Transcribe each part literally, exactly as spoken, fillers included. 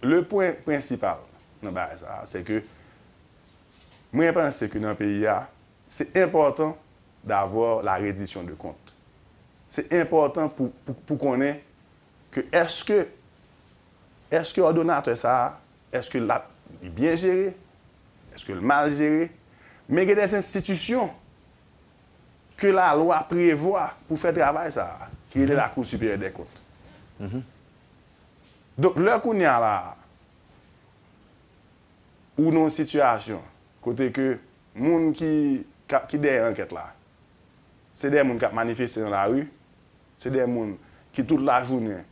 le pwen prensipal nan bagay sa a, se ke mwen panse ke nan peyi a, se enpòtan d'avoir la reddition de compte. Se enpòtan pou, pou, pou konnen ke èske, èske òdonatè sa a, èske l ap, li byen jere, èske l mal jere, men gen de enstitisyon ke lalwa prevwa pou fè travay sa a, ki rele la Cour supérieure des comptes. Donk, lè kounye a la a, ou nan yon sitiyasyon kote ke moun ki, ka- ki dèyè ankèt la, se de moun k ap manifeste nan lari, se de moun ki tout lajounen,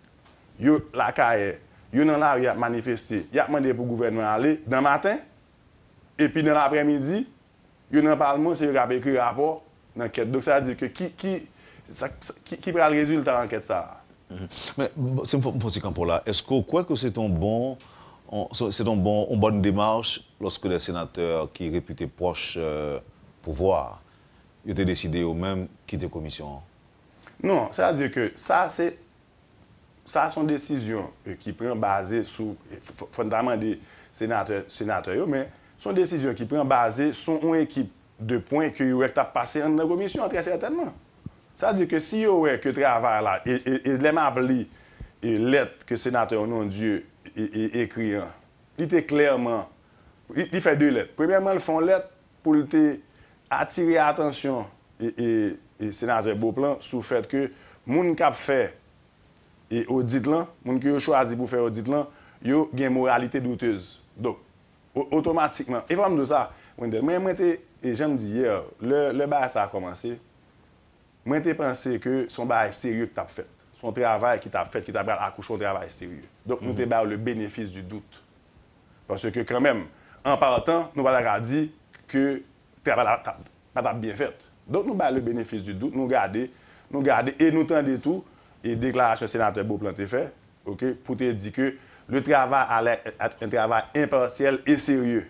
yo lakay, yo nan lari ap manifeste, y ap mande pou gouvènman ale nan maten, epi nan laprèmidi, yo nan palman, se yo k ap ekri rapò nan kèt. Donk, sa vle di ke ki, ki, sa, sa- ki, ki pral rezilta ankèt sa a? Men, bon, si m fè m fè yon ti kanpo la, èske w kwè ke se t on bon, on- se se t on bon, on bòn demach lòske de senatè ki repite pwòch euh, pouvwa a, yo te deside yo menm kite komisyon an? Non, sa vle di ke sa se sa se yon desizyon eh, ki pran baze sou eh, f- f- fò n ta mande senatè senatè yo, men se yon desizyon ki pran baze sou yon ekip de pwen ke yo wè k t ap pase anndan komisyon an, trè sètènman. Sa vle di ke si yo wè ke travay la, e, e, e lè m ap li e lèt ke senatè Onondieu e, e, ekri an, li te klèman, li, li fè de lèt. Premyèman, li fè yon lèt pou l te atire atansyon e, e, e senatè Beauplan sou fèt ke moun k ap fè e odit lan, moun ke yo chwazi pou fè odit lan, yo gen moralite doutez. Donk, o- otomatikman, e fò m di w sa, Wendell, mwen, mwen te, e jan m di yè, lè, lè bagay sa a kòmanse, mwen te panse ke se yon bagay serye ki t ap fèt. Se yon travay ki t ap fèt, ki t ap pral akouche yon travay serye. Donk, nou te ba yo le bénéfice du doute. Paske kanmenm, an patan, nou pa ta ka di ke travay la pa t ap byen fèt. Donk, nou bay le bénéfice du doute, nou gade, nou gade e nou tande tou e deklarasyon senatè Beauplan te fè, ok, pou te di ke le travail allait être un travail impartial et sérieux.